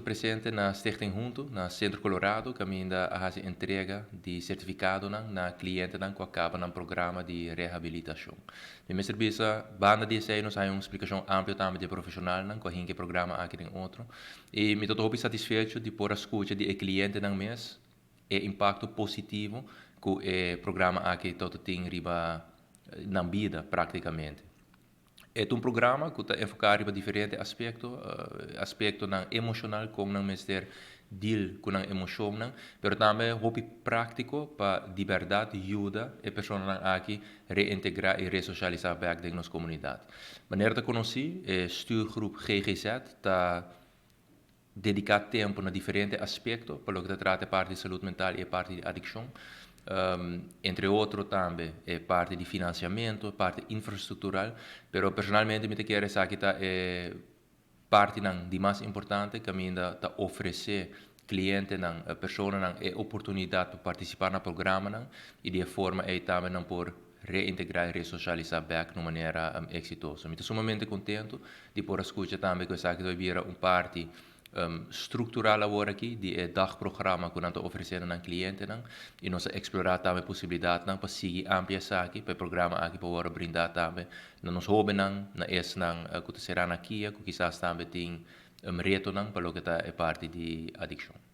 Presente na Stichting Hunto, na Centro Colorado, caminda a haci entrega di certificadonan na clientenan cu a caba nan programa di rehabilitacion. Mi mester bisa, banda di esey nos haya un splicacion amplio tambe di e profesionalnan cu a hinca e programa aki den otro. Y mi ta hopi satisfecho di por a scucha di e clientenan mes e impacto positivo cu e programa aki tot tin riba nan bida practicamente. E ta un programa cu ta enfoca riba diferente aspecto, aspectonan emocional, con nan mester deal cu nan emocionnan, pero tambe hopi practico pa di berdad yuda e personanan aki reintegra y resocialisa bek den nos comunidad. Manera ta conoci, e stuurgroep GGZ ta dedica tempo na diferente aspecto pa loke ta trata e parti di salud mental y e parti di adiccion. Entre otro tambe e parti di financiamento, e parti infrastructural, pero personalmente mi ta kere esaki ta e partinan di mas importante caminda ta ofrece clientenan, personanan e oportunidad pa participa na programanan y di e forma ey tambe nan por reintegra y resocialisa bek na un manera exitoso. Mi ta sumamente contento di por a scucha tambe cu esaki ta bira un parti structural awor aki di e dagprogramma cu nan ta ofrece na nan clientenan y nos a explora tambe posibilidadnan pa sigui amplia esaki pa e programa aki por worde brinda tambe na nos hobennan, na esnan cu ta cera na kia cu kisas tambe tin retonan pa loke ta e parti di adiccion.